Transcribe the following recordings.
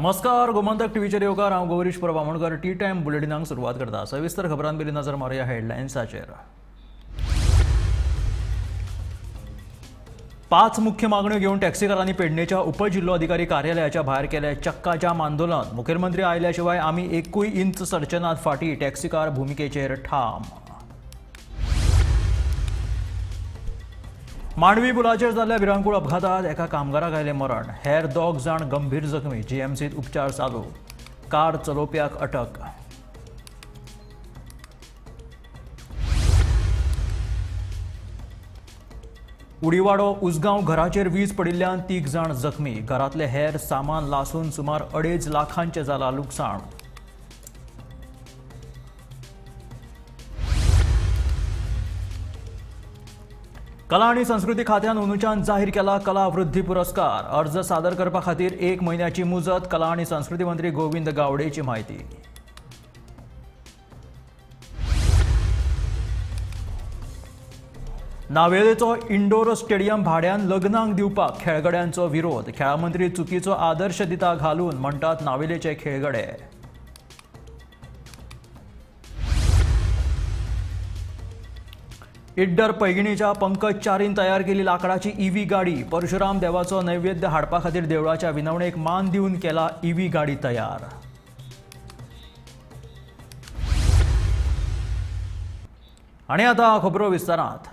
नमस्कार, गोमंतक टीव्हीचेर येवकार. हांव गौरीश परब आमोणकर. टी टायम बुलेटिनाक सुरवात करता. सविस्तर खबरां पयलीं नजर मारुया हेडलायन्साचेर. 5 मुख्य मागण्यो घेवन टॅक्सीकारांनी पेडणेच्या उपजिल्होधिकारी कार्यालयाच्या भायर केले चक्काजाम आंदोलन. मुखेलमंत्री आयल्या शिवाय आमी एकूय इंच सरचे नात फाटी, टॅक्सीकार भुमिकेचेर ठाम. मांडवी पुलाचेर जाल्ल्या भिरांकूळ अपघातात एका कामगाराक आयलें मरण, हेर 2 जाण गंभीर जखमी. जीएमसीत उपचार चालू, कार चलोवप्याक अटक. उडीवाडो उसगांव घराचेर वीज पडिल्ल्यान 3 जाण जखमी. घरांतले हेर सामान लासून सुमार 2.5 लाखांचें जालां लुकसाण. कला आनी संस्कृती खात्यान अंदूच्यान जाहीर केला कला वृद्धी पुरस्कार. अर्ज सादर करपा खातीर 1 म्हयन्याची मुजत. कला आनी संस्कृती मंत्री गोविंद गावडेची म्हायती. नावेलेचो इंडोर स्टेडियम भाड्यान लग्नाक दिवपाक खेळगड्यांचो विरोध. खेळा मंत्री चुकीचो आदर्श दिता घालून म्हणटात नावेलेचे खेळगडे. इड्डर पैगिणीच्या पंकज चारीन तयार केली लाकडाची ईव्ही गाडी. परशुराम देवाचो नैवेद्य हाडपा खातीर देवळाच्या विनवणेक मान दिवन केला ईव्ही गाडी तयार. आनी आतां खबरो विस्तारांत.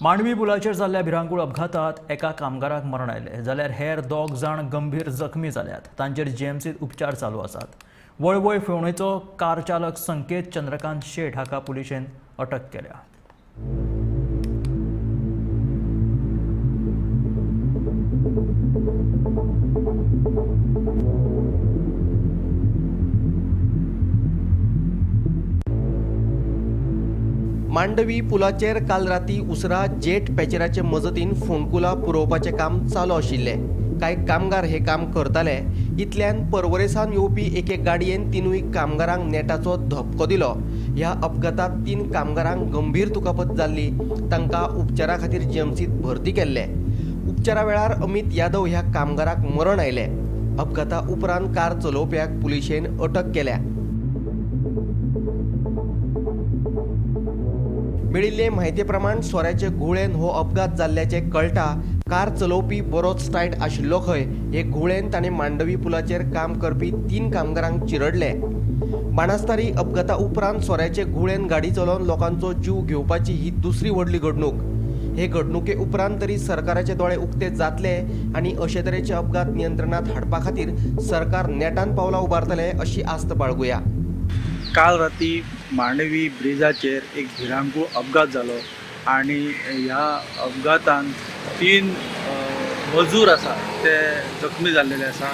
मांडवी पुलाचेर जाल्ल्या भिरांकूळ अपघातात एका कामगाराक मरण आयलें जाल्यार हेर 2 जाण गंभीर जखमी जाल्यात. तांचेर जीएमसीत उपचार चालू आसात. वळवय फेवणेचो कार चालक संकेत चंद्रकांत शेट हाका पुलिशेन अटक केल्या. मांडवी पुलाचेर काल राती उसरा जेट पॅचराचे मजतीन फोंडकुलां पुरोवपाचें काम चालू आशिल्लें. कांय कामगार हे काम करताले. इतल्यान परवरेसान येवपी एके गाडयेन 3 कामगारांक नेटाचो धपको दिलो. ह्या अपघातांत 3 कामगारांक गंभीर दुखापत जाल्ली. तांकां उपचारा खातीर जीएमसीत भरती केल्ले. उपचारा वेळार अमित यादव ह्या कामगाराक मरण आयलें. अपघाता उपरांत कार चलोवप्याक पुलिशेन अटक केल्या. मेळिल्ले म्हायती प्रमाण सोऱ्याचे घुंवळेन हो अपघात जाल्ल्याचें कळटा. कार चलोवपी बरोच टायट आशिल्लो खंय. हे घुंवळेन ताणें मांडवी पुलाचेर काम करपी 3 कामगारांक चिरडले. बाणस्तारी अपघाता उपरांत सोऱ्याचे घुंवळेन गाडी चलोवन लोकांचो जीव घेवपाची ही दुसरी व्हडली घडणूक. हे घडणुके उपरांत तरी सरकाराचे दोळे उक्ते जातले आनी अशे तरेचे अपघात नियंत्रणात हाडपा खातीर सरकार नेटान पावलां उबारतले अशी आस्त बाळगुया. काल राती मांडवी ब्रिजाचेर एक भिरांकूळ अपघात जालो आनी ह्या अपघातान 3 मजूर आसा ते जखमी जाल्लेले आसा.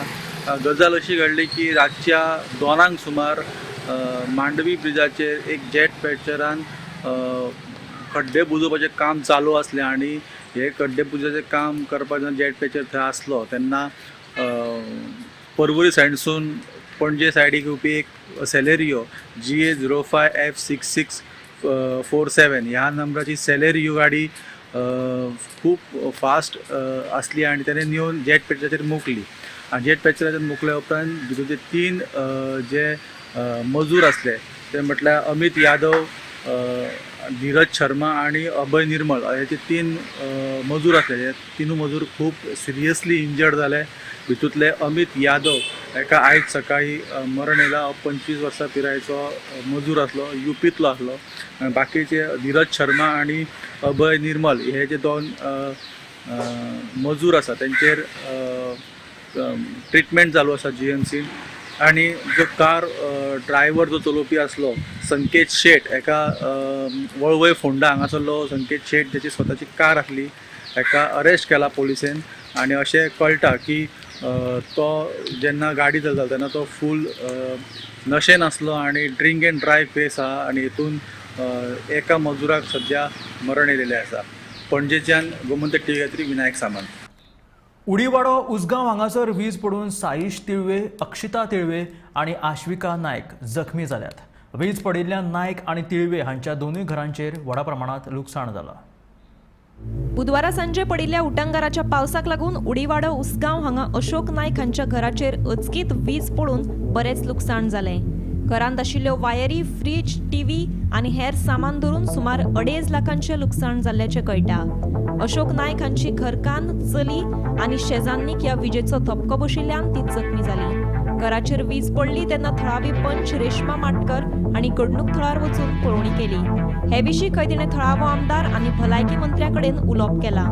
गजाल अशी घडली की रातच्या 2 सुमार मांडवी ब्रिजाचेर एक जेट पॅचरान खड्डे बुजोवपाचें काम चालू आसलें आनी हे खड्डे बुजोवपाचें काम करपाक जेन्ना जेट पॅचर थंय आसलो तेन्ना पर्वरी सायडसून पणजे सायडीक येवपी एक सेलेरियो GA 05 F 6647 ह्या नंबराची सेलेरियो गाडी खूब फास्ट आसली आनी ताणें येवन जेट पॅचराचेर मोखली. आनी जेट पॅचराचेर मोखल्या उपरांत भितूरचे 3 जे मजूर आसले ते म्हटल्यार अमित यादव, धीरज शर्मा आनी अभय निर्मल हे जे 3 मजूर आसले हे 3 मजूर खूब सिरियसली इंजर्ड जाले. भितूंतले अमित यादव एका आयज सकाळी मरण येयला. 25 वर्सां पिरायेचो मजूर आसलो, युपींतलो आसलो. बाकीचे धीरज शर्मा आनी अभय निर्मल हे जे 2 मजूर आसा तेंचेर ट्रिटमेंट चालू आसा जीएमसीन. आनी जो कार ड्रायव्हर जो चलोवपी आसलो संकेत शेट एका वळवय फोंडा हांगासरलो संकेत शेट ज्याची स्वताची कार आसली एका अरेस्ट केला पोलिसेन. आनी अशें कळटा की तो जेन्ना गाडी चलतालो तेन्ना तो फूल नशेन आसलो आनी ड्रिंक एंड ड्रायव्ह केस आहा आनी हितून एका मजुराक सद्या मरण येयलेलें आसा. पणजेच्यान गोमंतक टीव्ही खातीर विनायक सामंत. उडीवाडो उसगांव हांगासर वीज पडून साईश तिळवे, अक्षिता तिळवे आनी आश्विका नायक जखमी जाल्यात. वीज पडिल्ल्यान नायक आनी तिळवे हांच्या 2 घरांचेर व्हडा प्रमाणांत लुकसाण जालां. बुधवारा सांजे पडिल्ल्या उटंगाराच्या पावसाक लागून उडीवाडो उसगांव हांगा अशोक नायक हांच्या घराचेर अचकीत वीज पडून बरेंच लुकसाण जालें. घरांत आशिल्ल्यो वायरी, फ्रीज, टीव्ही आनी हेर सामान धरून सुमार 2.5 लाखांचें लुकसाण जाल्ल्याचें कळटा. अशोक नायक हांची घरकान्न, चली आनी शेजान्नीक ह्या विजेचो धपको बशिल्ल्यान ती जखमी जाली. घराचेर वीज पडली तेन्ना थळावी पंच रेश्मा माटकर हांणी घडणूक थळार वचून पळोवणी केली. हे विशीं खंय तिणें थळावो आमदार आनी भलायकी मंत्र्या कडेन उलोवप केलां.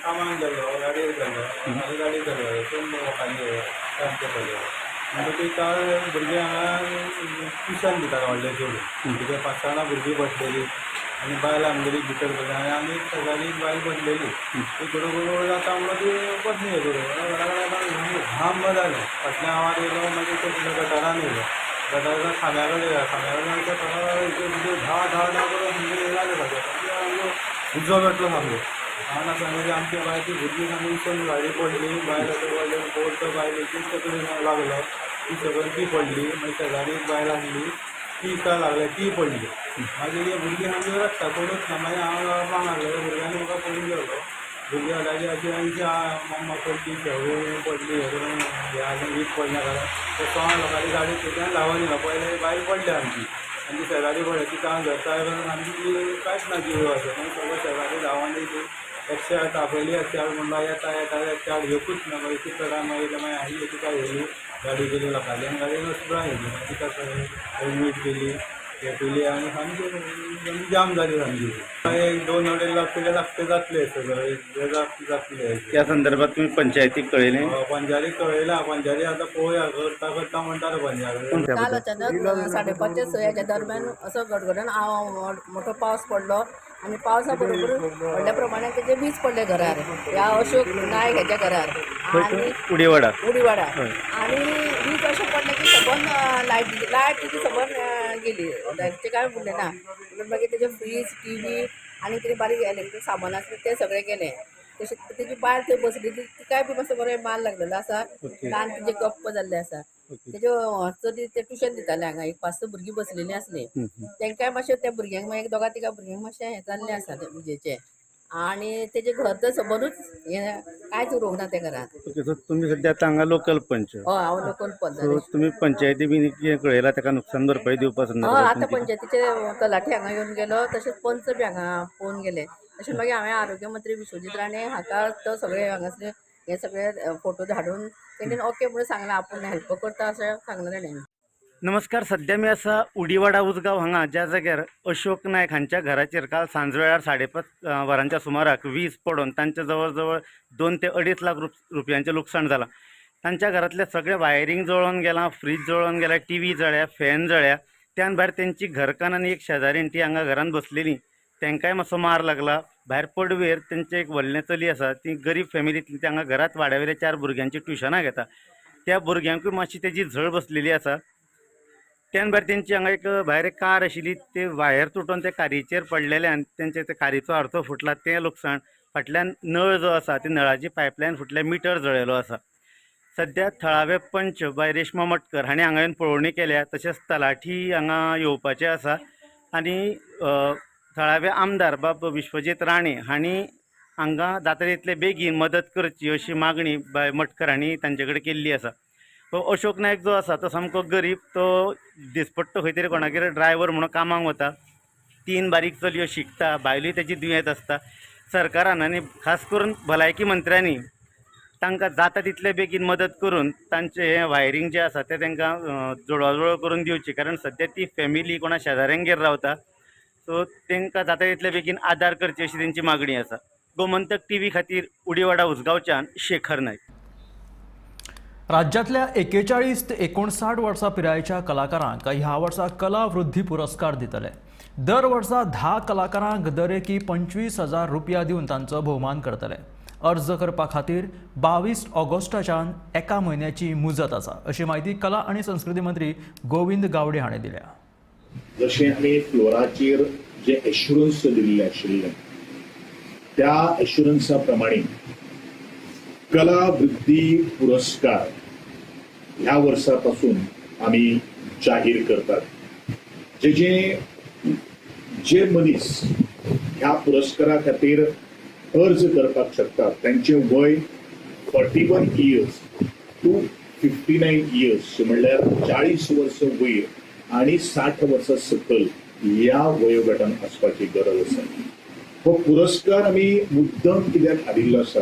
कामाक गेल्लो, गाडयेर गेल्लो, गाडी चलयलो. म्हणटकीर काल भुरगीं हांगा ट्युशन दिताले व्हडले चेडूं, कित्याक 5-6 जाणां भुरगीं बसलेलीं आनी बायल आमगेली भितर बसली आनी आनी एक शेजारी एक बायल बसलेली. ती गडगड जाता म्हणून ती बसली घरा कडेन घाम जालें. फाटल्यान आवाज येयलो, मागीर ते गटारान येयलो, गटारान खांब्या कडेन खांब्या कडेन धा धा धा करून सामकें जालें सारकें उजो पेटलो सामको. हांव आसतना आमच्या बायची भुरगीं सामकी उसोन गाडी पडली, बायल पडली, बोल्ट बायलेची तकलेन लागलो, ती सगळी ती पडली. मागीर शेजारी एक बायल आसली, ती हिका लागली, ती पडली. मागीर ती भुरगीं सामकी रडटा, कोणूच ना. मागीर हांव रडपाक लागलो, भुरग्यांनी म्हाका पळोवन गेलो. भुरगीं रडटाली अशी आमची मम्मा पडली, शेवळी पडली, हें करून हें वीज पडल्या कारण ते सोळा लोकांची गाडी थंयच्यान धांवन येयलो. पयलें बायल पडली आमची आनी ती शेजारी पडली, तिका हांव धरता आमची ती कांयच ना जीव आसा. मागीर सगळे शेजारी धांवन येयली, 108 आपयली, 108 म्हणलो येता येता 108 येवकूच ना. मागीर तिका मागीर मागीर आई तिका व्हेली, गाडी केली लोकांली आनी गाडयेन हॉस्पिटलान व्हेली. मागीर तिका एडमीट केली, हें केली आनी सामकी जाम जाली सामकी. मागीर 2-2.5 लाख कितें लागते जातले सगळे जातले. त्या संदर्भात तुम्ही पंचायतीक कळयलें? पंचायतीक कळयलां. पंचायती आतां पळोवया करता करता म्हणटालो पंचायत. काल अचानक 5:30 ते 6 ह्याच्या दरम्यान असो गडगडन मोठो पावस पडलो आनी पावसा बरोबर व्हडल्या प्रमाणात तेजे वीज पडले घरार, ह्या अशोक नायक हेच्या घरार आनी उडीवाडा उडीवाडा. आनी वीज अशें पडलें की सबंद लायट लायट तेजी सबंद गेली, लायटीचें कांय उरलें ना. म्हणून मागीर तेजे फ्रीज, टीव्ही आनी कितें बारीक इलेक्ट्रीक सामान आसलें तें सगळें गेलें. तशें तेजी बायल थंय बसली, तिकाय बी मातसो बरें माल लागलेलो आसा, कान तिजे गप्प जाल्ले आसा. तेजे चली ते ट्युशन दिताले हांगा, एक 5-6 भुरगीं बसलेलीं आसलीं, तेंकांय मातशें त्या भुरग्यांक मागीर दोगा तिगा भुरग्यांक मातशें हें जाल्लें आसा तें विजेचें. आनी तेजें घर तर सबंदूच हें कांयच उरूंक ना त्या घरांत. ओके, सो तुमी सद्या आतां हांगा लोकल पंच? हय, हांव लोकल पंच. सो तुमी पंचायती बीन कितें कळयलां ताका नुकसान भरपाई दिवपा संदर्भात? हय, आतां पंचायतीचे तलाठी हांगा येवन गेलो, तशेंच पंच बी हांगा पळोवन गेले. तशें मागीर हांवें आरोग्य मंत्री विश्वजीत राणे हाका तो सगळे हांगासर हे सगळे फोटो धाडून तेणेन ओके म्हणून सांगलां, आपूण हेल्प करता अशें सांगलें तेणेन. नमस्कार, सद्या मी आसा उडीवाडा उसगांव हांगा, ज्या जाग्यार अशोक नायक हांच्या घराचेर काल सांजवेळार 5:30 वरांच्या सुमाराक वीज पडून तांच्या जवळ जवळ 2 ते 2.5 लाख रुपयांचें लुकसाण जालां. तांच्या घरांतलें सगळें वायरींग जळोवन गेलां, फ्रीज जळोवन गेला, टीव्ही जळ्या, फॅन जळ्या. त्यान भायर तेंची घरकान्न आनी एक शेजारीण ती हांगा घरांत बसलेली, तांकांय मातसो मार लागला. भायर पडवेर तेंचें एक व्हडलें चली आसा, ती गरीब फॅमिलींतली, ती हांगा घरांत वाड्यावयल्या 4 भुरग्यांची ट्युशनां घेता. त्या भुरग्यांकूय मातशी तेजी झळ बसलेली आसा. त्यान भायर तेंची हांगा एक भायर एक कार आशिल्ली, ते वायर तुटोन ते कारीचेर पडलेले आनी तेंचे ते कारीचो आरसो फुटला, तें लुकसाण. फाटल्यान नळ जो आसा ते नळाची पायपलायन फुटल्या, मिटर जळयलो आसा. सद्या थळावे पंच बाय रेश्मा मटकर हांणी हांगा येवन पळोवणी केल्या, तशेंच तलाठी हांगा येवपाचे आसा आनी थळावे आमदार बाब विश्वजीत राणे हांणी हांगा जाता तितले बेगीन मदत करची अशी मागणी बाय मटकर हांणी तांचे कडेन केल्ली आसा. तो अशोक नायक जो आसा तो सामको गरीब, तो दिसपट्टो खंय तरी कोणागेर ड्रायव्हर म्हणून कामाक वता. 3 बारीक चलयो शिकता, बायलूय तेजी दुयेंत आसता. सरकारान आनी खास करून भलायकी मंत्र्यांनी तांकां जाता तितले बेगीन मदत करून तांचें हें वायरींग जें आसा तें तांकां जुळवाजुळव करून दिवची, कारण सद्या ती फॅमिली कोणा शेजाऱ्यांगेर रावता. सो तांकां जाता तितले बेगीन आदार करची अशी तेंची मागणी आसा. गोमंतक टीव्ही खातीर उडीवाडा उसगांवच्यान शेखर नायक. राज्यांतल्या 41 ते 59 वर्सां पिरायेच्या कलाकारांक ह्या वर्सा कला वृद्धी पुरस्कार दितले. दर वर्सा 10 कलाकारांक दरेकी 25,000 रुपया दिवन तांचो भोवमान करतले. अर्ज करपा खातीर 22 ऑगस्टाच्यान 1 म्हयन्याची मुजत आसा, अशी म्हायती कला आनी संस्कृती मंत्री गोविंद गावडे हाणें दिल्या. जशें आमी फ्लोराचेर जे एश्युरन्स दिल्ले आशिल्ले त्या एश्युरन्सा प्रमाणे कला वृद्धी पुरस्कार ह्या वर्सा पासून आमी जाहीर करतात. जे जे जे मनीस ह्या पुरस्कारा खातीर अर्ज करपाक शकतात त्यांचे वय 41 इयर्स टू 59 इयर्स म्हणल्यार 40 वर्सां वयर आनी 60 वर्सां सकयल ह्या वयोगटान आसपाची गरज आसा. हो पुरस्कार आमी मुद्दम कित्याक हाडिल्लो आसा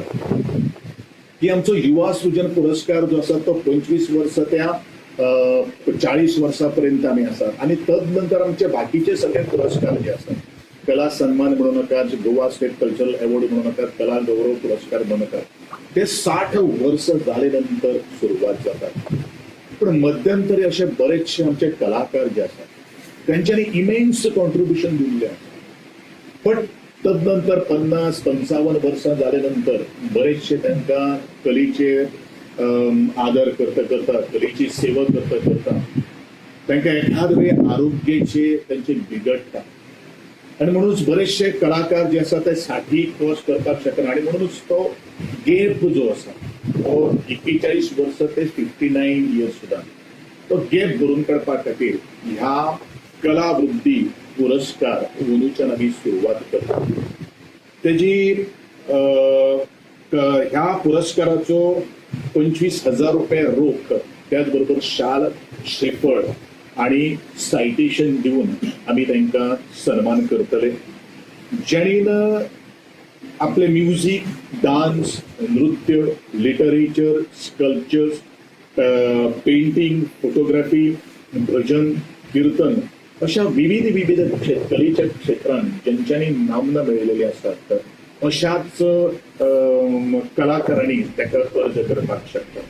की आमचो युवा सृजन पुरस्कार जो आसा तो 25 वर्सां त्या 40 वर्सां पर्यंत आमी आसात आनी तदनंतर आमचे बाकीचे सगळे पुरस्कार जे आसात, कला सन्मान म्हणू नाकात, गोवा स्टेट कल्चरल अवॉर्ड म्हणू नाकात, कला गौरव पुरस्कार म्हणू नाकात, ते 60 वर्सां जाले नंतर सुरवात जातात. पण मध्यंतरी असे बरेचसे आमचे कलाकार जे आसात त्यांच्यानी इमेन्स कॉन्ट्रिब्युशन दिल्लें आसा, पण तदनंतर 50-55 वर्सां जाले नंतर बरेचसे तांकां कलेचे आदर करता करता, कलेची सेवा करता करता तांकां एखाद वेळ आरोग्याचे तांचे बिगडटा आनी म्हणूनच बरेचसे कलाकार जे आसा ते 60 क्रॉस करपाक शकना आनी म्हणूनच तो गॅप जो आसा तो 41 वर्सां ते 59 इयर्स सुद्दां तो गॅप भरून काडपा खातीर ह्या कला वृद्धी पुरस्कार अंदूच्यान आमी सुरवात करता. तेजी ह्या पुरस्काराचो 25,000 रुपये रोख, त्याच बरोबर शाल, श्रीफळ आनी सायटेशन दिवन आमी तांकां सन्मान करतले. जेणेन आपले म्युजीक, डान्स, नृत्य, लिटरेचर, स्कल्पचर्स, पेंटींग, फोटोग्राफी, भजन, कीर्तन अशा विविध विविध कलेच्या क्षेत्रांत ज्यांच्यांनी नामना मेळयलेली आसात अशाच कलाकारांनी ताका अर्ज करपाक शकता.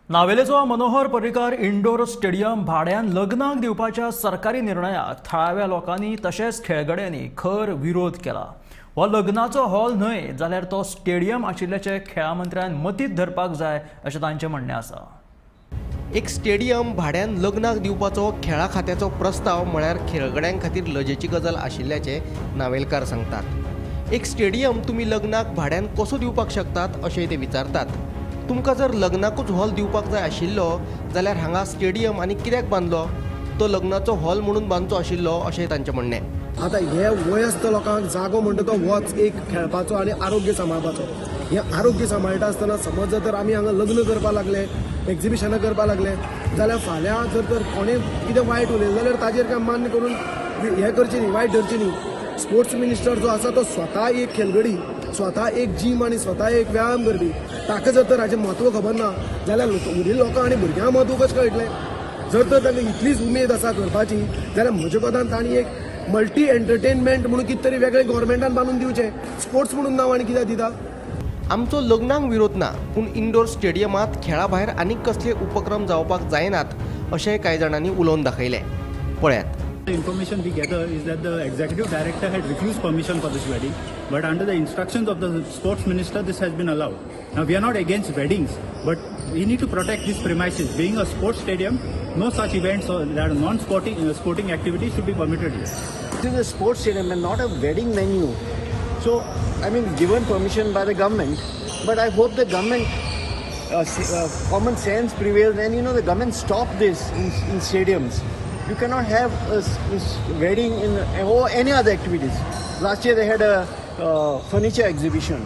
नावेलेचो मनोहर पर्रीकार इंडोर स्टेडियम भाड्यान लग्नाक दिवपाच्या सरकारी निर्णयाक थळाव्या लोकांनी तशेंच खेळगड्यांनी खर विरोध केला. हो लग्नाचो हॉल न्हय जाल्यार तो स्टेडियम आशिल्ल्याचें खेळा मंत्र्यान मतींत धरपाक जाय अशें तांचें म्हणणें आसा. एक स्टेडियम भाड्यान लग्नाक दिवपाचो खेळा खात्याचो प्रस्ताव म्हळ्यार खेळगड्यां खातीर लजेची गजाल आशिल्ल्याचें नावेलकार सांगतात. एक स्टेडियम तुमी लग्नाक भाड्यान कसो दिवपाक शकतात अशें ते विचारतात. तुमकां जर लग्नाकूच हॉल दिवपाक जाय आशिल्लो जाल्यार हांगा स्टेडियम आनी कित्याक बांदलो, तो लग्नाचो हॉल म्हणून बांदचो आशिल्लो अशें तांचें म्हणणें. आतां हे वयस्थ लोकांक जागो म्हणटा तो होच एक खेळपाचो आनी आरोग्य सांबाळपाचो. हें आरोग्य सांबाळटा आसतना समज जर आमी हांगा लग्न करपाक लागले, एक्झिबिशनां करपाक लागले जाल्यार फाल्यां जर तर कोणें कितें वायट उलयलें जाल्यार ताजेर काय मान्य करून हें करचें न्ही, वायट धरचें न्ही. स्पोर्ट्स मिनिस्टर जो आसा तो स्वता एक खेळगडी, स्वता एक जीम आनी स्वता एक व्यायाम करपी, ताका जर तर हाचें म्हत्व खबर ना जाल्यार उरिल्ल्या लोकांक आनी भुरग्यांक म्हत्व कशें कळटलें? जर तर तांकां इतलीच उमेद आसा करपाची जाल्यार म्हज्या कोतान तांणी एक मल्टी एंटरटेनमेंट म्हणून कितें तरी वेगळें गव्हर्मेंटान बांदून दिवचें, स्पोर्ट्स म्हणून नांव आनी कित्याक दिता? आमचो लग्नाक विरोध ना, पूण इंडोर स्टेडियमांत खेळा भायर आनीक कसले उपक्रम जावपाक जायनात अशें कांय जाणांनी उलोवन दाखयलें. पळयात. The information we gather is that the executive director had refused permission for this wedding, but under the instructions of the sports minister, this has been allowed. Now, we are not against weddings, but we need to protect these premises. Being a sports stadium, no such events or that are non-sporting sporting activities should be permitted here. This is a sports stadium and not a wedding venue. So, I mean, given permission by the government, but I hope the government common sense prevails and, you know, the government stop this in stadiums. You cannot have a wedding in or any other activities. Last year they had a furniture exhibition.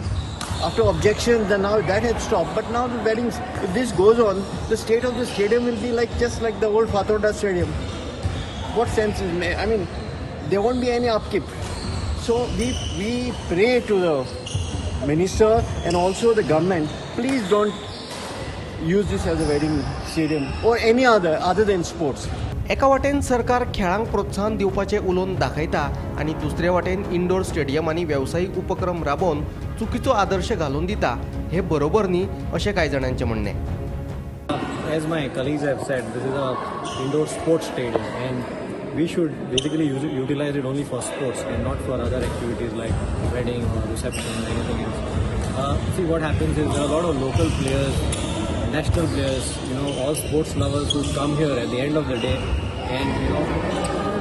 After objections, then now that had stopped. But now the weddings, if this goes on, the state of the stadium will be like just like the old Fatorda Stadium. What sense is? I mean, there won't be any upkeep. So we pray to the minister and also the government, please don't use this as a wedding stadium or any other than sports. एका वाटेन सरकार खेळांक प्रोत्साहन दिवपाचें उलोवन दाखयता आनी दुसरे वाटेन इंडोर स्टेडियम आनी वेवसायीक उपक्रम राबोवन चुकीचो आदर्श घालून दिता हे बरोबर न्ही अशें कांय जाणांचें म्हणणें. As my colleagues have said, this is a indoor sports stadium and we should basically utilize it only for sports and not for other activities like wedding or reception or anything else. See, what happens is there are a lot of local players, national players, you know, all sports lovers who come here at the end of the day, and you know,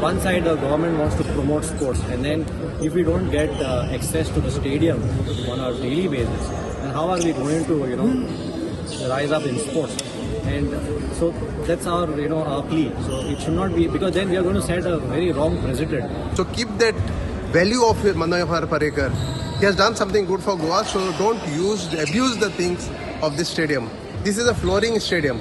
one side the government wants to promote sports, and then if we don't get access to the stadium on a daily basis, then how are we going to, you know, rise up in sports? And so that's our our plea. So it should not be, because then we are going to set a very wrong precedent. So keep that value of Manohar Parrikar. He has done something good for Goa, so don't abuse the things of this stadium. This is a flooring stadium.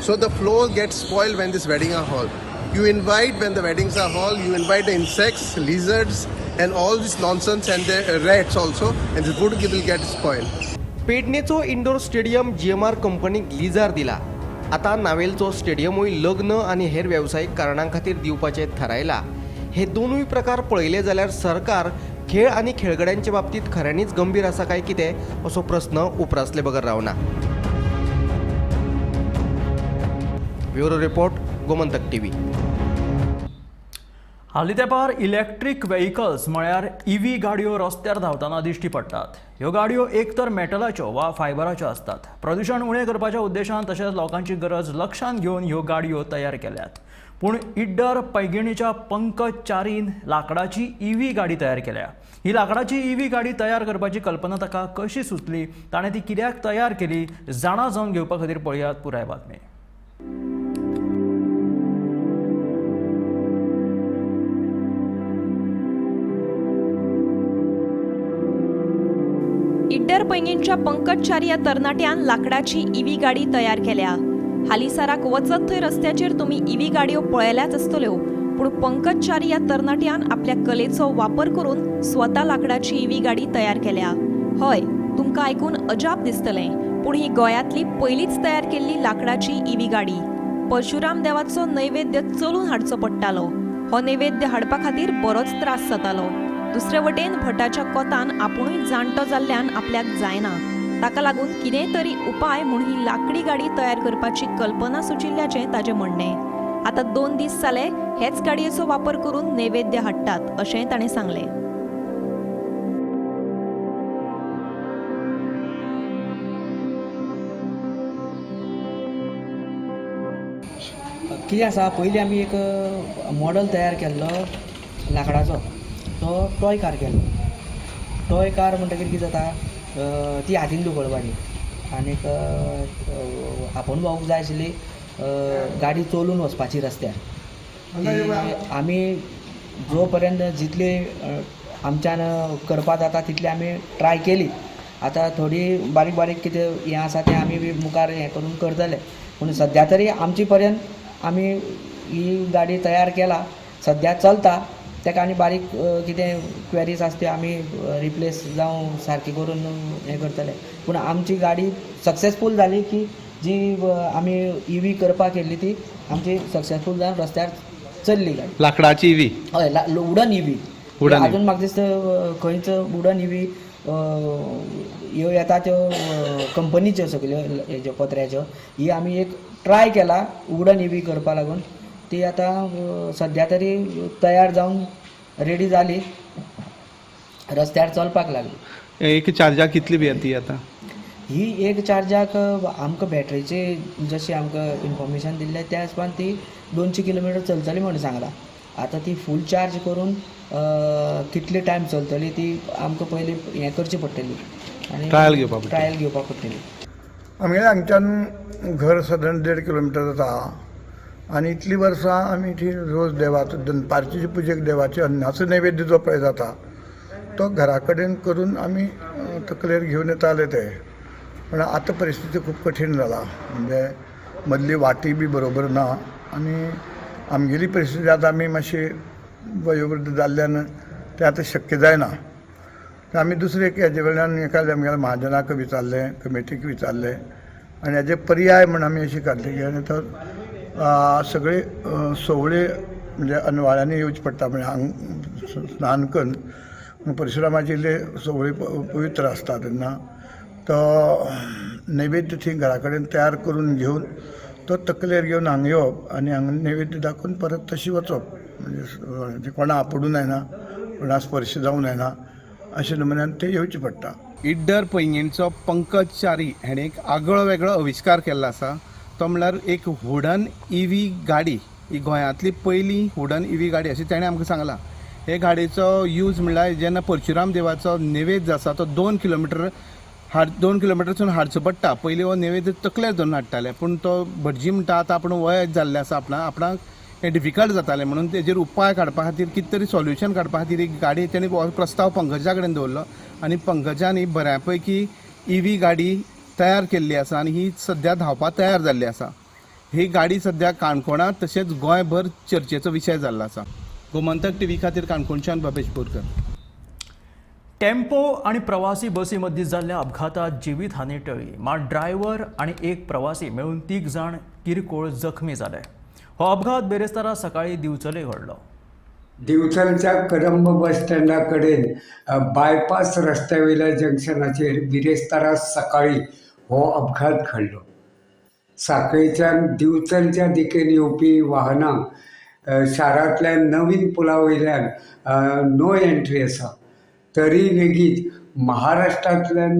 So the floor gets spoiled when this wedding are hall. You invite when the weddings are hall, you invite the insects, lizards and all this nonsense and the rats also, and the food will get spoiled. पेडणेचो indoor stadium GMR कंपनीक lizard दिला. आतां नावेलचो स्टेडियमूय लग्न आनी हेर वेवसायीक कारणां खातीर दिवपाचें थारायला. हे दोनूय प्रकार पळयले जाल्यार सरकार खेळ आनी खेळगड्यांचे बाबतींत खऱ्यांनीच गंभीर आसा काय कितें असो प्रस्न उप्रासले बगर रावना. Bureau report, Gomantak TV. हालीं तेंपार इलेक्ट्रीक व्हेकल्स म्हळ्यार ईव्ही गाडयो रस्त्यार धांवतना दिश्टी पडटात. ह्यो गाडयो एक तर मेटलाच्यो वा फायबराच्यो आसतात. प्रदुशण उणें करपाच्या उद्देशान तशेंच लोकांची गरज लक्षांत घेवन ह्यो गाडयो तयार केल्यात. पूण इड्डर पैगिणीच्या पंकज चारीन लांकडाची ईव्ही गाडी तयार केल्या. ही लांकडाची ईव्ही गाडी तयार करपाची कल्पना ताका कशी सुचली, ताणें ती कित्याक तयार केली, जाणा जावन घेवपा खातीर पळयात पुराय बातमी. इड्डर पैंगीणच्या पंकज च्यारी ह्या तरणाट्यान लांकडाची ईव्ही गाडी तयार केल्या. हालींसाराक वचत थंय रस्त्याचेर तुमी ईव्ही गाडयो पळयल्याच आसतल्यो, पूण पंकज च्यारी ह्या तरणाट्यान आपल्या कलेचो वापर करून स्वता लांकडाची ईव्ही गाडी तयार केल्या. हय, तुमकां आयकून अजाप दिसतलें, पूण ही गोंयांतली पयलीच तयार केल्ली लांकडाची ईव्ही गाडी. परशुराम देवाचो नैवेद्य चलून हाडचो पडटालो. हो नैवेद्य हाडपा खातीर बरोच त्रास जातालो. दुसरे वटेन भटाच्या कोतान आपुणूय जाणटो जाल्ल्यान आपल्याक जायना, ताका लागून कितेंय तरी उपाय म्हूण ही लांकडी गाडी तयार करपाची कल्पना सुचिल्ल्याचें ताजें म्हणणें. आतां 2 दीस जाले हेच गाडयेचो वापर करून नैवेद्य हाडटात अशेंय ताणें सांगलें. कितें आसा, पयलीं आमी एक मॉडल तयार केल्लो लांकडाचो, तो टॉय कार केल्लो. टॉय कार म्हणटकीर कितें जाता, ती हातीन धुकळपाची आनीक आपूण भाऊक जाय आशिल्ली गाडी चलोवन वचपाची रस्त्यार. आमी जो पर्यंत जितली आमच्यान करपा जाता तितली आमी ट्राय केली. आतां थोडी बारीक बारीक कितें हें आसा तें आमी बी मुखार हें करून करतले, पूण सद्या तरी आमचे पर्यंत आमी ही गाडी तयार केला, सद्या चलता. ताका आनी बारीक कितें क्वेरीज आसा त्यो आमी रिप्लेस जावं सारकी करून हें करतले. पूण आमची गाडी सक्सेसफूल जाली की जी आमी ईव्ही करपाक केल्ली ती आमची सक्सेसफूल जावन रस्त्यार चल्ली गाडी. लांकडाची ईव्ही? हय, वुडन ईव्ही. अजून म्हाका दिसता खंयच वुडन ईव्ही ह्यो येता त्यो कंपनीच्यो सगल्यो हेज्यो पत्र्याच्यो, ही आमी एक ट्राय केला वुडन ईव्ही करपा लागून. ती आतां सद्या तरी तयार जावन रेडी जाली, रस्त्यार चलपाक लागली. एक चार्जाक कितली बी येता आतां? ही एक चार्जाक आमकां बॅटरीची जशी आमकां इन्फॉर्मेशन दिल्लें त्या हिसपान ती 200 किलोमिटर चलतली म्हणून सांगलां. आतां ती फूल चार्ज करून कितले टायम चलतली ती आमकां पयलीं हें करची पडटली आनी ट्रायल घेवपाक ट्रायल घेवपाक पडटली. आमगेल्या हांगच्यान घर सादारण 1.5 किलोमिटर जाता आनी इतलीं वर्सां आमी ती रोज देवाचो दनपारची जी पुजेक देवाचे अन्नाचो नैवेद्य जो पळय जाता तो घरा कडेन करून आमी तकलेर घेवन येताले ते. पूण आतां परिस्थिती खूब कठीण जाला, म्हणजे मदली वाटी बी बरोबर ना आनी आमगेली परिस्थिती आतां आमी मातशी वयोवृद्ध जाल्ल्यान तें आतां शक्य जायना. आमी दुसरे एक हेजे वेल्यान एखाद्या आमगेल्या महाजनाक विचारलें, कमिटीक विचारलें आनी हेजे पर्याय म्हण आमी अशी काडली की आनी तो सगळे सवळे म्हणजे अनवाळ्यांनी येवचें पडटा, म्हणजे हांग स्नान करून परशुरामाचे इल्ले सवळे पवित्र आसता तेन्ना तो नैवेद्य थंय घरा कडेन तयार करून घेवन तो तकलेर घेवन हांगा येवप आनी हांगा नैवेद्य दाखोवन परत तशी वचप, म्हणजे कोणा आपोडूं जायना, कोणा स्पर्श जावं जायना अशें नमुन्यान तें येवचें पडटा. इड्डर पैंगीणचो पंकज च्यारी हाणें एक आगळो वेगळो आविश्कार केल्लो आसा, तो म्हणल्यार एक वुडन ईव्ही गाडी. ही गोंयांतली पयली वुडन ईव्ही गाडी अशें ताणें आमकां सांगलां. हे गाडयेचो यूज म्हणल्यार जेन्ना परशुराम देवाचो नैवेद्य आसा तो 2 किलोमिटर हाड 2 किलोमिटरसून हाडचो पडटा. पयलीं हो नैवेद्य तकलेर धरून हाडटाले, पूण तो भटजी म्हणटा, आतां आपूण वय जाल्लें आसा, आपणाक हें डिफिकल्ट जातालें. म्हणून तेजेर उपाय काडपा खातीर, कितें तरी सोल्युशन काडपा खातीर एक गाडी तेणी हो प्रस्ताव पंकजा कडेन दवरलो आनी पंकजान ही बऱ्या पैकी इवी गाडी तयार केल्ली आसा आनी ही सद्या धांवपाक तयार जाल्ली आसा. ही गाडी सद्या काणकोणांत तशेंच गोंयभर चर्चेचो विशय जाल्लो आसा. गोमंतक टीव्ही खातीर काणकोणच्यान भवेश बोरकर. टेम्पो आनी प्रवासी बसी मदीं जाल्ल्या अपघातात जिवीत हानी टळ्ळी, मात ड्रायव्हर आनी एक प्रवासी मेळून तीग जाण किरकोळ जखमी जाले. हो अपघात बिरेस्तारा सकाळीं दिवचले घडलो. दिवचलच्या कदंब बस स्टँडा कडेन बायपास रस्त्या वयल्या जंक्शनाचेर बिरेस्तारा सकाळी हो अपघात घडलो. सांखळेच्यान दिवचलच्या दिकेन येवपी वाहनांक शारांतल्यान नवीन पुला वयल्यान नो एंट्री आसा. तरी लेगीत महाराष्ट्रांतल्यान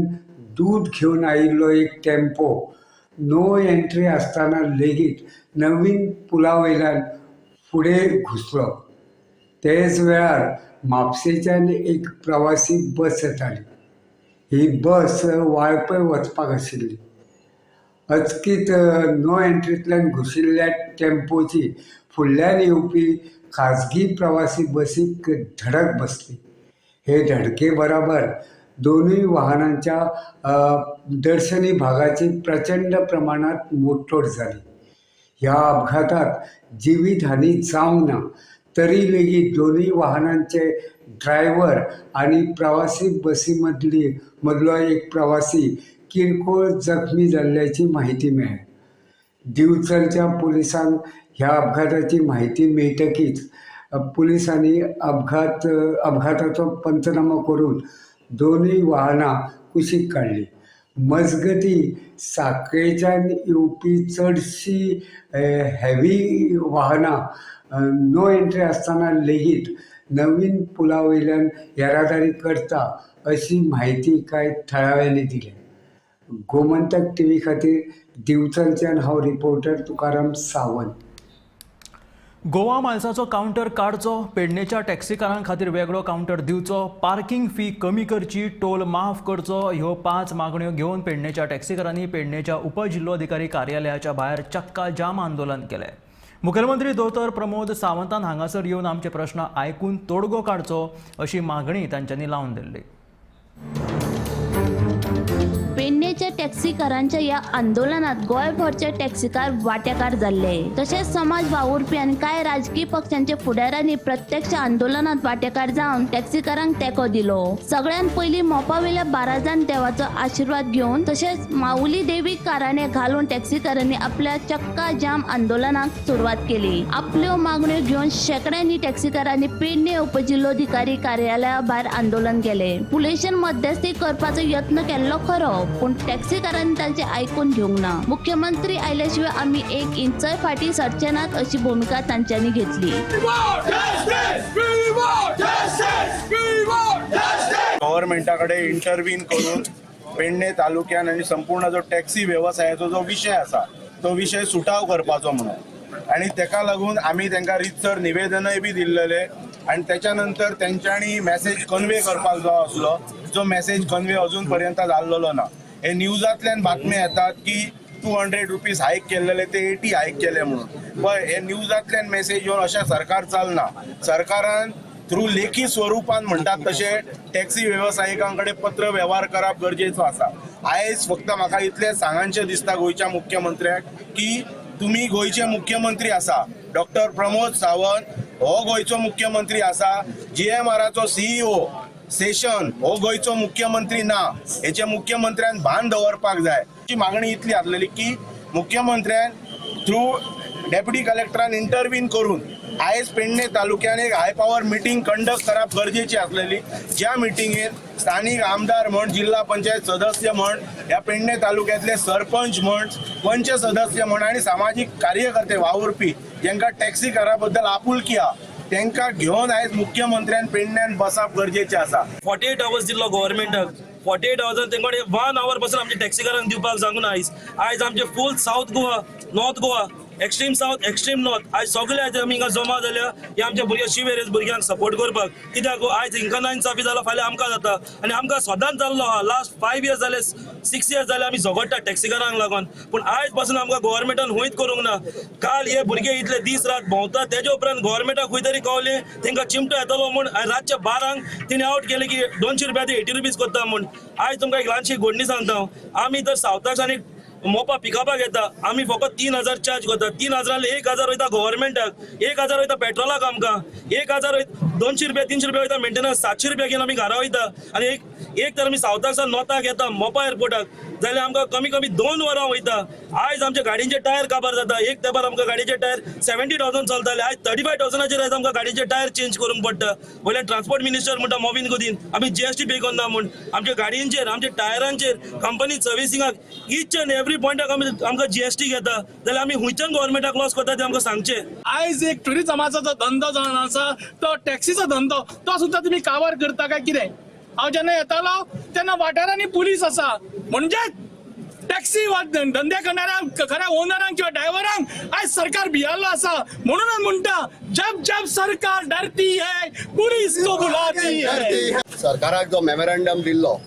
दूद घेवन आयिल्लो एक टेम्पो नो एंट्री आसतना लेगीत नवीन पुला वयल्यान फुडें घुसलो. तेच वेळार म्हापशेंच्यान एक प्रवासी बस येताली. ही बस वाळपय वचपाक आशिल्ली. अचकीत नो एंट्रींतल्यान घुशिल्ल्या टेम्पोची फुडल्यान येवपी खाजगी प्रवासी बसीक धडक बसली. हे धडके बराबर दोनूय वाहनांच्या दर्शनी भागाची प्रचंड प्रमाणांत मोडतोड जाली. ह्या अपघातांत जिवीत हानी जावंक ना. तरी लेगीत दोनूय वाहनांचे ड्रायव्हर आनी प्रवासी बसी मदली मदलो एक प्रवासी किरकोळ जखमी जाल्ल्याची म्हायती मेळ्ळ्या. दिवचलच्या पुलिसांक ह्या अपघाताची म्हायती मेळटकीच पुलिसांनी अपघाताचो पंचनामो करून दोनूय वाहनां कुशीक काडली. मजगती, सांखळेच्यान येवपी चडशीं हेवी वाहनां नो एंट्री आसतना लेगीत नवीन पुला वयल्यान येरादारी करता अशी म्हायती कांय थळाव्यांनी दिल्या. गोमंतक टीव्ही खातीर दिवचलच्यान हांव रिपोर्टर तुकाराम सावंत. गोवा मायल्साचो कावंटर काडचो, पेडणेच्या टॅक्सीकारां खातीर वेगळो कावंटर दिवचो, पार्किंग फी कमी करची, टोल माफ करचो, ह्यो पांच मागण्यो घेवन पेडणेच्या टॅक्सीकारांनी पेडणेच्या उपजिल्लोधिकारी कार्यालयाच्या भायर चक्का जाम आंदोलन केलें. मुखेलमंत्री दोतोर प्रमोद सावंतान हांगासर येवन आमचे प्रश्न आयकून तोडगो काडचो अशी मागणी तांच्यांनी लावन दिल्ली. पेडणेच्या टॅक्सीकारांच्या ह्या आंदोलनात गोंयभरचे टॅक्सीकार वांटेकार जाल्ले. तशेंच समाज वावुरपी आनी कांय राजकीय पक्षांच्या फुडाऱ्यांनी प्रत्यक्ष आंदोलनात वांटेकार जावन टॅक्सीकारांक तेंको दिलो. सगळ्यात पयलीं मोपावयल्या बाराजान देवाचो आशिर्वाद घेवन तशेंच माऊली देवीक गाराणें घालून टॅक्सीकारांनी आपल्या चक्का जाम आंदोलनाक सुरवात केली. आपल्यो मागण्यो घेवन शेंकड्यांनी टॅक्सीकारांनी पेडणे उपजिल्लोधिकारी कार्यालया भायर आंदोलन केलें. पुलिशेन मध्यस्थी करपाचो यत्न केल्लो खरो, पूण टॅक्सीकारांनी तांचे आयकून घेवंक ना. मुख्यमंत्री आयल्या शिवाय आमी एक इंचय फाटीं सरचे नात अशी भुमिका तांच्यांनी घेतली. गव्हर्मेंटा कडेन इंटरवीन करून पेडणे तालुक्यान आनी संपूर्ण जो टॅक्सी वेवसायाचो जो विशय आसा तो विशय सुटाव करपाचो म्हणून. आनी तेका लागून आमी तांकां रितसर निवेदनय बी दिल्लेले आनी त्याच्या नंतर तेंच्यांनी मॅसेज कन्वे करपाक जाय आसलो, जो मॅसेज कन्वे अजून पर्यंत जाल्लेलो ना. हे न्यूजांतल्यान बातमी येतात की ₹200 हायक केल्लेले ते 80 हायक केले म्हणून. पळय, हे न्यूजांतल्यान मॅसेज येवन अशें सरकार चलना. सरकारान थ्रू लेखी स्वरुपान म्हणटात तशें टॅक्सी वेवसायिकां कडेन पत्र वेव्हार करप गरजेचो आसा. आयज फक्त म्हाका इतलें सांगनशें दिसता गोंयच्या मुख्यमंत्र्याक की तुमी गोंयचे मुख्यमंत्री आसा. डॉक्टर प्रमोद सावंत हो गोंयचो मुख्यमंत्री आसा. जीएमआराचो सीईओ सेशन हो गोंयचो मुख्यमंत्री ना, हेचे मुख्यमंत्र्यान भान दवरपाक जाय. ची मागणी इतली आसलेली की मुख्यमंत्र्यान थ्रू डेप्युटी कलेक्टरान इंटरवीन करून आयज पेडणे तालुक्यान एक हाय पावर मिटींग कंडक्ट करप गरजेची आसलेली, ज्या मिटिंगेत स्थानीक आमदार म्हण, जिल्हा पंचायत सदस्य म्हण, ह्या पेडणे तालुक्यातले सरपंच म्हण, पंच सदस्य म्हण आनी सामाजीक कार्यकर्ते वावुरपी जेंकां टॅक्सीकारा बद्दल आपुलकी आहा तेंकां घेवन आयज मुख्यमंत्र्यान पेडण्यान बसप गरजेचें आसा. 48 आवर्स दिल्लो गव्हर्मेंटाक. 48 आवर्सान तेंकडे वन our पासून आमच्या टॅक्सीकारांक दिवपाक सांगून आयज आमचे full south Goa, north Goa extreme south, extreme north, आयज सगळे आयज आमी हिंगा जमा जाल्या हे आमच्या भुरग्या शिवेरेज भुरग्यांक सपोर्ट करपाक. कित्याक आयज हिंकां ना इन्साफी जाला, फाल्यां आमकां जाता. आनी आमकां सदांच जाल्लो आहा, लास्ट 5 इयर्स जाले, 6 इयर्स जाले आमी झगडटा टॅक्सीकारांक लागून. पूण आयज पासून आमकां गव्हर्मेंटान हुंयच करूंक ना. काल हे भुरगे इतले दीस रात भोंवता, तेजे उपरांत गव्हर्मेंटाक खंय तरी कवलें तेंकां चिमटो येतलो म्हूण रातच्या 12 तिणें आवट केलें की 200 रुपया ते 80 रुपीज करता म्हूण. आयज तुमकां एक ल्हानशी घडणी सांगता हांव. आमी तर सावथाक आनी मोपा पिकअपाक येता, आमी फकत 3000 चार्ज करता. 3000 1000 वयता गव्हर्मेंटाक, 1000 वयता पेट्रोलाक आमकां, 1000 वयता, 200 रुपया 300 रुपया वयता मेंटेनन्स, 700 रुपया घेवन आमी घरा वयता. आनी एक तर आमी सावथाक सावन नॉर्थाक येता मोपा एअरपोर्टाक जाल्यार आमकां कमी कमी 2 वरां वयता. आयज आमच्या गाडयेंचे टायर काबार जाता. एक तेंपार आमकां गाडयेचे टायर 70,000 चलताले, आयज 35,000 आयज आमकां गाडयेचे टायर चेंज करूंक पडटा. वयल्यान ट्रान्सपोर्ट मिनिस्टर म्हणटा मोविन गोदीन आमी GST पे करना म्हूण. आमच्या गाडयेंचेर, आमच्या टायरांचेर, कंपनी सर्विसिंगाक इच एंड एवरी पॉयंटाक आमकां GST घेता जाल्यार आमी खंयच्यान गव्हर्मेंटाक लॉस करता ते आमकां सांगचें. आयज एक ट्युरिजमाचो जो धंदो जावन आसा तो टॅक्सीचो धंदो, तो सुद्दां तुमी काबार करता काय कितें? हांव जेन्ना येतालो तेन्ना वाठारांनी पुलीस आसा, म्हणजे टॅक्सी धंदे करणाऱ्यांक, खऱ्या ओनरांक किंवा ड्रायव्हरांक आयज सरकार भियाल्लो आसा. म्हणूनच म्हणटा, जब जब सरकार डरती है पुलीस को बुलाती है. सरकाराक जो मेमोरेंडम दिल्लो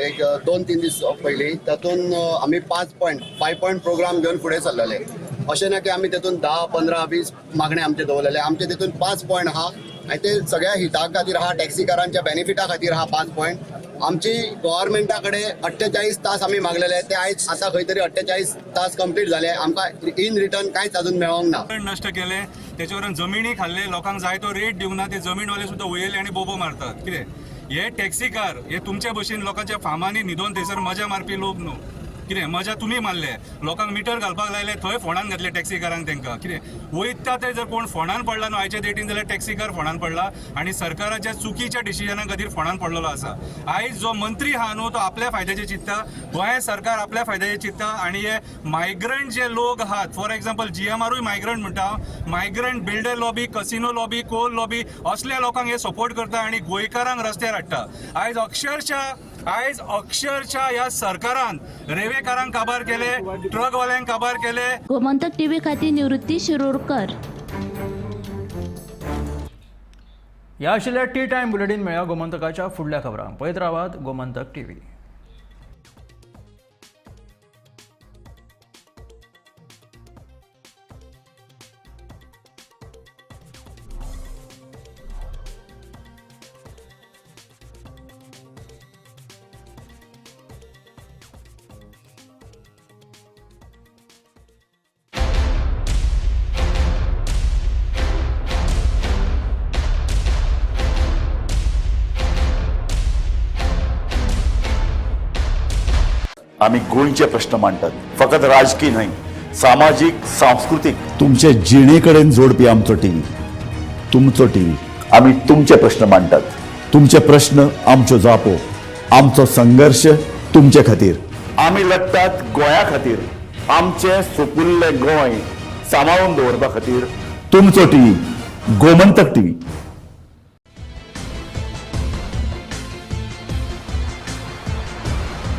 एक 2-3 दीस पयलीं, तातूंत आमी 5 पॉयंट प्रोग्राम घेवन फुडें सरलेले. अशें ना की आमी तातूंत 10, 15, 20 मागणे आमचे दवरलेले. आमचे तातूंत 5 पॉयंट आहा आनी ते सगळ्या हिता खातीर आहा, टॅक्सीकारांच्या बेनिफिटा खातीर आहा 5 पॉयंट. आमची गव्हर्मेंटा कडेन 48 तास आमी मागलेले, ते आयज आतां खंय तरी 48 तास कंप्लीट जाले, आमकां इन रिटर्न कांयच अजून मेळोंक ना. नश्ट केले तेच्यावरून जमिनी खाल्ले, लोकांक जाय तो रेट दिवंक ना, ते जमीनवाले सुद्दां वयले आनी बोबो मारतात. कितें हे टॅक्सीकार हे तुमचे भशेन लोकांच्या फार्मांनी न्हिदोन थंयसर मजा मारपी लोक न्हू. कितें मजा तुमी मारले, लोकांक मिटर घालपाक लायले, थंय फोंडान घातले टॅक्सीकारांक. तांकां कितें वयता ते जर कोण फोंडान पडला न्हू आयच्या डेटीन जाल्यार टॅक्सीकार फोंडान पडला आनी सरकाराच्या चुकीच्या डिसिजना खातीर फोंडान पडलेलो आसा. आयज जो मंत्री आहा न्हू तो आपल्या फायद्याचें चिंत्ता, गोंय सरकार आपल्या फायद्याचें चिंत्ता. आनी हे मायग्रंट जे लोक आहात, फॉर एग्जाम्पल GMRूय मायग्रंट म्हणटा हांव, migrant builder lobby, casino lobby, coal lobby असल्या लोकांक हे सपोर्ट करता आनी गोंयकारांक रस्त्यार हाडटा. आयज अक्षरशः ह्या सरकारान रेवेकारांक काबार केले, ट्रकवाल्यांक काबार केले. गोमंतक टीव्ही खातीर निवृत्ती शिरोडकर. ह्या आशिल्ल्या टी टायम बुलेटीन मेळ्या गोमंतकाच्या फुडल्या खबरांक. पळयत रावात गोमंतक टीव्ही. आमी गोंयचे प्रश्न मांडटात, फकत राजकीय न्हय, सामाजीक, सांस्कृतीक, तुमचे जिणे कडेन जोडपी आमचो टीव्ही, तुमचो टीव्ही. आमी तुमचे प्रश्न मांडटात, तुमचे प्रश्न आमच्यो जापो, आमचो संघर्श तुमचे खातीर. आमी लढटात गोंया खातीर, आमचें सुपुल्लें गोंय सांबाळून दवरपा खातीर. तुमचो टीव्ही, गोमंतक टीव्ही.